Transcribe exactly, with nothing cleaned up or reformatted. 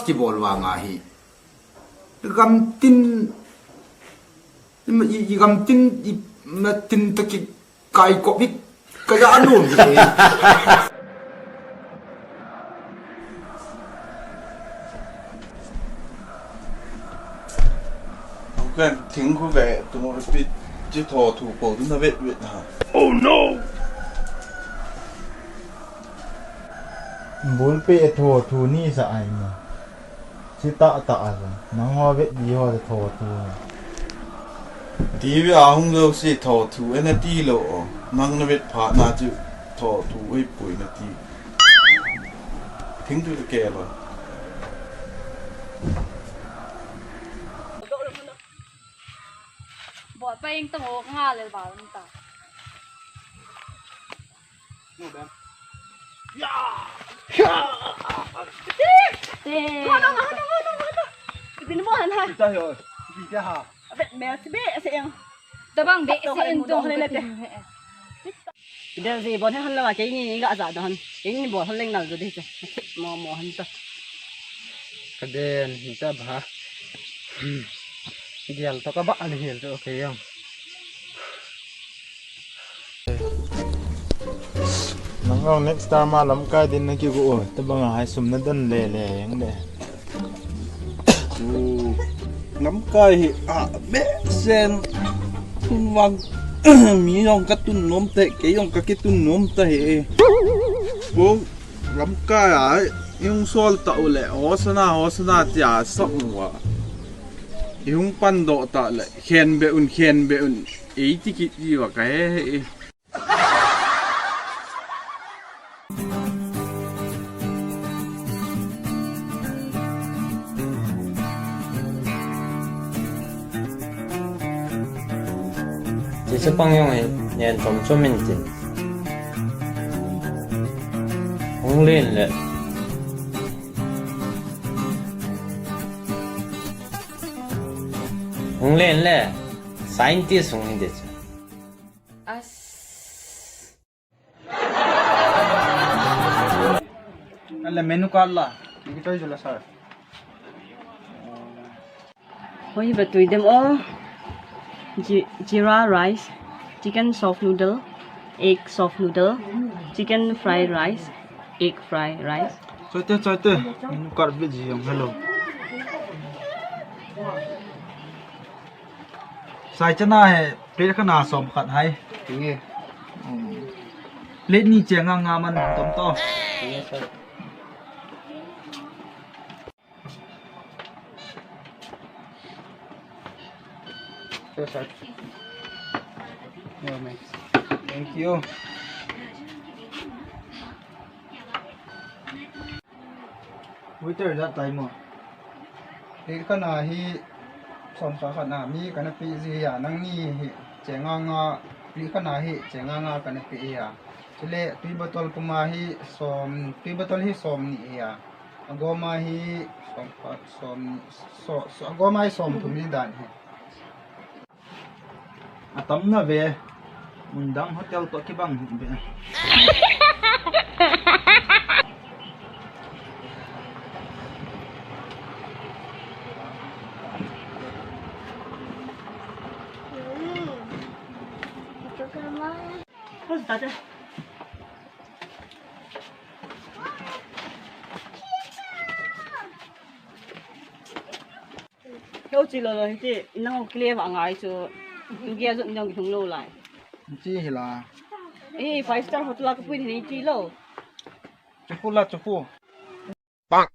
Kibol vang ahi. Gamtin, i, i gamtin, i, ma tin to ki kai ko bik, ka ja anu mi. Kan thing khu ve, tu mo pi, chi tho thu ko, tu na vet vet ha. Oh no! Bul pe tho thu ni sa ai mo. Chi ta ta a sa. Nang ho vet di ho tho thu. Ti ve a hung lo si tho thu, e na ti lo o. Nang na vet pha na chu tho thu, e pui na ti. Thing tu ke lo. Bot pa ing tamo nga le ba ta. Bin mo han ha. Ita yo. Bi ha. Abet mel si be se yang. Tabang be se en dong le te. Idel ji bon han la ke ni ga ja don. Ke ni bon han leng nal jo de che. Mo mo han ta. Ka den hi ta ba. Dial to ka ba an hil jo ke yang. Nang next time a lamkai din na kigo o, tabang a hai sum na don le le yang de. Lamkai hi a be sen tun vang mi jong ka tun nom te, ke jong ka kitun nom ta he. Bo lamkai a i hung sol ta u le, hosana, hosana tia sap u a. I hung pan do ta le, khen be un, khen be un. Ei ti kit ji va ka he he. Chi chu pang jong hi nen chom chom in tin. Hung len le. Hung len le. Scientist hung hi de chu. As. Ala menu card la, ni kitoi jula sir. Hoi ba tui dem o. Ji-, jeera rice, chicken soft noodle, egg soft noodle, chicken fried rice, egg fried rice. Choite, choite. Menu card bit ji jong hello. Sai chana he, plate khat na som khat hai. Tinge. Hmm. Plate ni cheng nga nga man tom to. Tinge sir. Sir, sir. No, man. Thank you. Waiter, that time mo. Plate khat na hi som sa khat na mi kana pe ji a, nangni hi cheng nga nga, plate khat na hi cheng nga nga kana pe a. Chule tui bottle puma hi som, tui bottle hi som ni a. Agoma hi som khat, som ni, so, so, agoma hi som thum ni dan hi. Atam na ve. Mun dang hotel to kibang hi be. Keu chi lo lo hi chi, inang ho kile va ngai chu, tu kia jun jong ki thung lo lai. Chi hi la. Eh, five star hotel a ka pui ni chi lo. Chu khu la, chu khu. Bang.